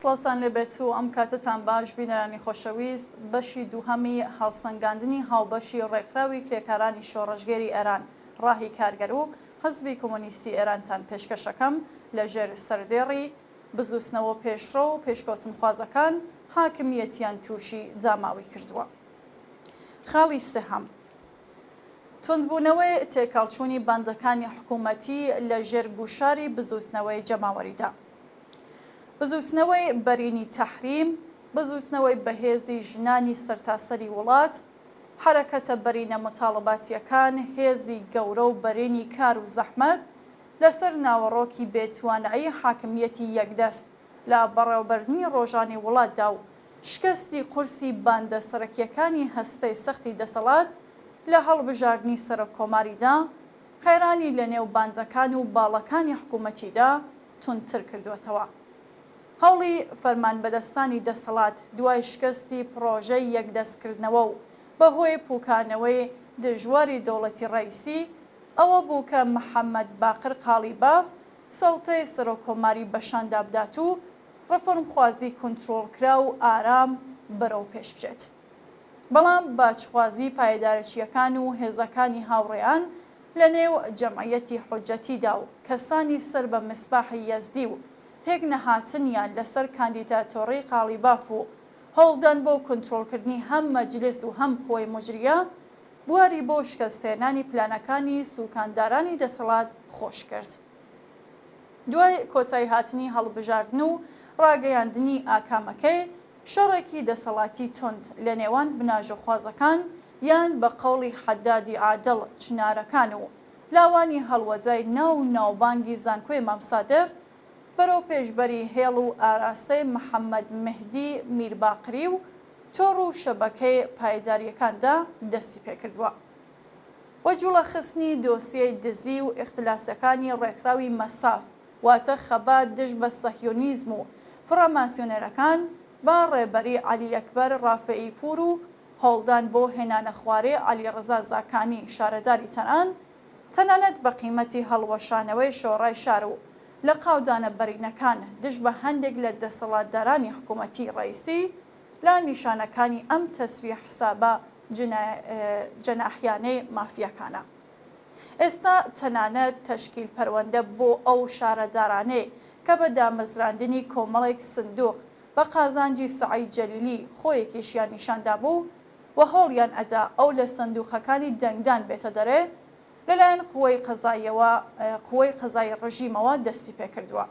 سڵاوتان لێبێت و ئەم کاتەتان باش بینەرانی خۆشەویست، بەشی دووهەمی هەڵسەنگاندنی هاوبەشی ڕێکخراوی کرێکارانی شۆڕشگێری ئێران، ڕاهی کارگەر و حزبی کۆمۆنیستی ئێرانتان پێشکەش ئەکەم لە ژێر سەردێڕی، بزووتنەوە پێشڕەو و پێشکەوتنخوازەکان حاکمیەتیان تووشی جاماوی کردووە. خاڵی سێهەم، توندبوونەوەی تێکهەڵچوونی باندەکانی حکوومەتی لە ژێر گوشاری بزووتنەوەی جەماوەریدا. بزووتنەوەی بەرینی تەحریم، بزووتنەوەی بەهێزی ژنانی سەرتاسەری وڵات، حەرەکەتە بەرینە موتاڵباتییەکان، هێزی گەورە و بەرینی کار و زەحمەت لەسەر ناوەڕۆکی بێتوانایی حاکمییەتی یەکدەست لە بەڕێوەبردنی ڕۆژانی وڵاتدا و شکستی قورسی باندە سەرەکییەکانی هەستەی سەختی دەسەڵات لە هەڵبژاردنی سەرۆککۆماریدا، قەیرانی لەنێو باندەکان و باڵەکانی حکوومەتیدا توندتر کردووەتەوە. هەوڵی فەرمانبەدەستانی دەسەڵات دوای شکستی پڕۆژەی یەکدەستکردنەوە و بەهۆی پووکانەوەی دژواری دەوڵەتی ڕەئیسی، ئەوە بوو کە محەممەد باقر قاڵیباف سەڵتەی سەرۆککۆماری بەشاندا بدات و ڕێفۆرمخوازی کونترۆڵکراو و ئارام بەرەو پێش بچێت. بەڵام باجخوازی پایەدارەچییەکان و هێزەکانی هاوڕێیان لە نێو جەمعیەتی حوجەتیدا و کەسانی سەر بە مسباحی یەزدی و پێک نەهاتنیان لە سەر کاندیداتۆڕی قاڵیباف و هەوڵدان بۆ کونترۆڵکردنی هەم مەجلس و هەم قوەی موجریە بواری بۆ شکەستهێنانی پلانەکانی سوکاندارانی دەسەڵات خۆش کرد. دوای کۆتاییهاتنی هەڵبژاردن و ڕاگەیاندنی ئاکامەکەی، شەڕێکی دەسەڵاتی توند لە نێوان بناژۆخوازەکان یان بە قەوڵی حەدادی عادڵ چنارەکان و لاوانی هەڵوەجای ناو و ناوبانگی زانکۆی مام سادق بەرەو پێشبەری هێڵ و ئاراستەی محەمەد مهدی میرباقری و تۆڕ و شەبەکەی پایدارییەکاندا دەستی پێکردووە. وەجوڵەخستنی دۆسیەی دزی و ئیختلاسەکانی ڕێکخراوی مەساف واتە خەبات دژ بە سەهیۆنیزم و فڕاماسیۆنێرەکان بە ڕێبەری عەلی ئەکبەر ڕافعی پوور و هەوڵدان بۆ هێنانەخوارێ عەلی ڕەزا زاکانی شارەداری تاران تەنانەت بە قیمەتی هەڵوەشانەوەی شۆڕای شار و لەقاودانە بەرینەکان دژ بە هەندێک لە دەسەڵاتدارانی حکوومەتی ڕەئیسی لە نیشانەکانی ئەم تەسفیە حسابە جەناحیانەی مافیاکانە. ئێستا تەنانەت تەشکیل پەروەندە بۆ ئەو شارەدارانەی کە بە دامەزراندنی کۆمەڵێک سندوق بە قازانجی سەعید جەلیلی خۆیەکیشیان نیشان دابوو و هەوڵیان ئەدا ئەو لە سندوقەکانی دەنگدان بێتە دەرێ لەلایەن قوەی قەزاییەوە قوەی قەزایی ڕژیمەوە دەستی پێکردووە.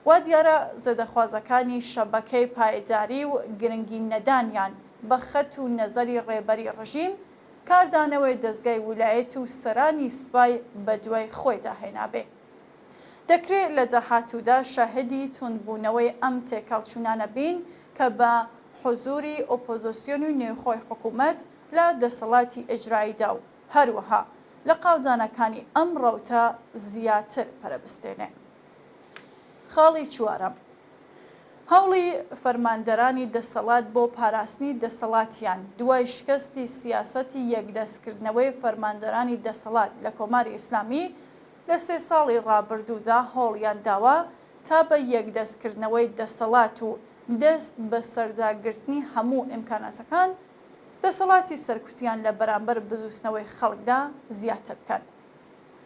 وا دیارە زێدەخوازەکانی شەبەکەی پایداری و گرنگی نەدانیان بە خەت و نەزەری ڕێبەری ڕژیم، کاردانەوەی دەزگای ولایەت و سەرانی سپای بە دوای خۆیدا هێنابێ. دەکرێ لە داهاتوودا شاهدی توندبوونەوەی ئەم تێکهەڵچوونانە بین کە بە حوزووری ئۆپۆزۆسیۆنی نێوخۆی حکوومەت لە دەسەڵاتی ئیجراییدا و هەروەها لەقاودانەکانی ئەم ڕەوتە زیاتر پەرە بستێنێ. خاڵی چوارەم، هەوڵی فەرماندەرانی دەسەڵات بۆ پاراستنی دەسەڵاتیان دوای شکستی سیاسەتی یەکدەستکردنەوەی فەرماندەرانی دەسەڵات لە کۆماری ئیسلامی لە سێ ساڵی ڕابردوودا هەوڵیان داوە تا بە یەکدەستکردنەوەی دەسەڵات و دەست بەسەرداگرتنی هەموو ئیمکاناتەکان دەسەڵاتی سەرکوتیان لە بەرامبەر بزووتنەوەی خەڵکدا زیاتر بکەن.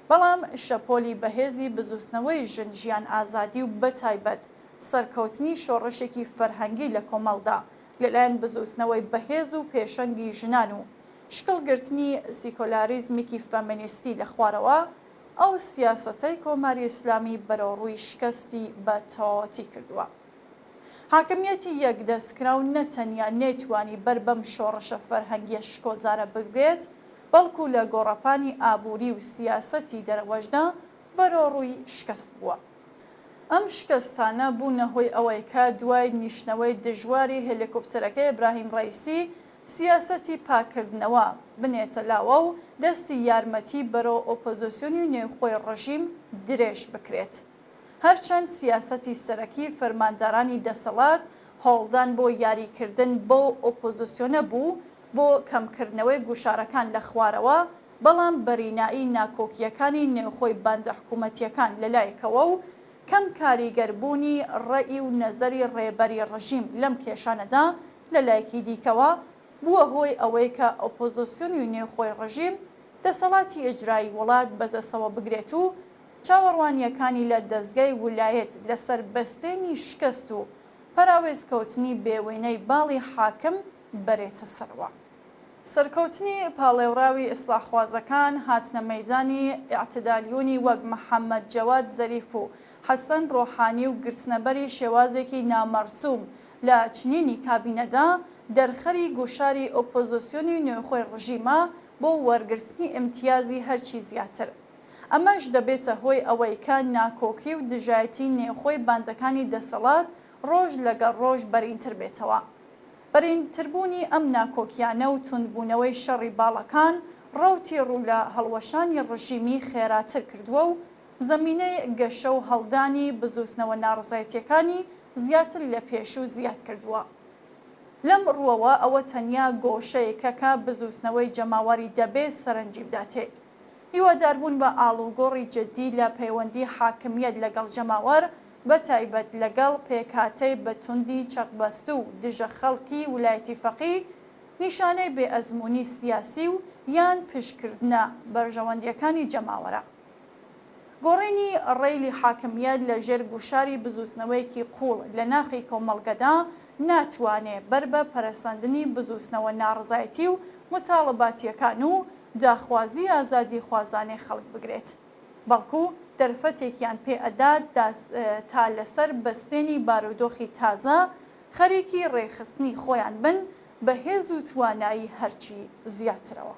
بەڵام شەپۆلی بەهێزی بزووتنەوەی ژن ژیان ئازادی و بەتایبەت سەرکەوتنی شۆڕشێکی فەرهەنگی لە کۆمەڵدا لەلایەن بزووتنەوەی بەهێز و پێشەنگی ژنان و شکڵ گرتنی سیکۆلاریزمیکی فەمینیستی لە خوارەوە ئەو سیاسەتەی کۆماری ئیسلامی بەرەوڕووی شکەستی بە تەواوەتی کردووە. حاکمیەتی یەکدەستکراو نە تەنیا نەیتوانی بەر بەم شۆڕشە فەرهەنگیە شکۆدارە بگرێت، بەڵکو لە گۆڕەپانی ئابووری و سیاسەتی دەرەوەشدا بەرەوڕووی شکەست بووە. ئەم شکەستانە بوونە هۆی ئەوەی کە دوای نیشتنەوەی دژواری هێلیکۆپتەرەکەی ئیبراهیم ڕەئیسی، سیاسەتی پاککردنەوە بنێتە لاوە و دەستی یارمەتی بەرەو ئۆپۆزسیۆنی نێوخۆی ڕژیم درێژ بکرێت. هەرچەند سیاسەتی سەرەکی فەرماندارانی دەسەڵات هەوڵدان بۆ یاریکردن بەو ئۆپۆزسیۆنە بوو بۆ کەمکردنەوەی گوشارەکان لە خوارەوە، بەڵام بەرینایی ناکۆکییەکانی نێوخۆی باندە حکوومەتییەکان لە لایەکەوە و کەم کاریگەر بوونی ڕەئی و نەزەری ڕێبەری ڕژیم لەم کێشانەدا لە لایەکی دیکەوە بووە هۆی ئەوەی کە ئۆپۆزۆسیۆنی نێوخۆی ڕژیم دەسەڵاتی ئیجرایی وڵات بەدەستەوە بگرێت و چاوەڕوانییەکانی لە دەزگای ولایەت لەسەر بەستێنی شکست و پەراوێزکەوتنی بێوێنەی باڵی حاکم بەرێتە سەرەوە. سەرکەوتنی پاڵێوراوی ئیسڵاحخوازەکان، هاتنە مەیدانی ئیعتدالیونی وەک محەمەد جەواد زەریف و حەسەن ڕۆحانی و گرتنەبەری شێوازێکی نامەرسوم لە چنینی کابینەدا، دەرخەری گوشاری ئۆپۆزۆسیۆنی نێوخۆی ڕژیمە بۆ وەرگرتنی ئیمتیازی هەرچی زیاتر. ئەمەش دەبێتە هۆی ئەوەی کە ناکۆکی و دژایەتی نێوخۆی باندەکانی دەسەڵات ڕۆژ لەگەڵ ڕۆژ بەرینتر بێتەوە. بەرینتربوونی ئەم ناکۆکیانە و توندبوونەوەی شەڕی باڵەکان ڕەوتی ڕوو لە هەڵوەشانی ڕژیمی خێراتر کردووە و زەمینەی گەشە و هەڵدانی بزووتنەوە ناڕەزایەتییەکانی زیاتر لە پێشوو زیاد کردووە. لەم ڕووەوە ئەوە تەنیا گۆشەیەکە کە بزووتنەوەی جەماوەری دەبێ سەرنجی بداتێ. هیواداربوون بە ئاڵوگۆڕی جددی لە پەیوەندی حاکمییەت لەگەڵ جەماوەر، بەتایبەت لەگەڵ پێکهاتەی بە توندی چەقبەستوو و دژە خەڵکی ولایەتی فەقی، نیشانەی بێ ئەزموونی سیاسی و یان پشتکردنە بەرژەوەندییەکانی جەماوەرە. گۆڕینی ڕەیلی حاکمییەت لە ژێر گوشاری بزووتنەوەیەکی قووڵ لە ناخی کۆمەڵگەدا ناتوانێ بەر بە پەرەسەندنی بزووتنەوە ناڕەزایەتی و موتاڵباتییەکان و داخوازی ئازادیخوازانەی خەڵک بگرێت بەڵکو دەرفەتێکیان پێ ئەدات تا لەسەر بەستێنی بارودۆخی تازە خەریکی ڕێکخستنی خۆیان بن بە هێز و توانایی هەرچی زیاترەوە.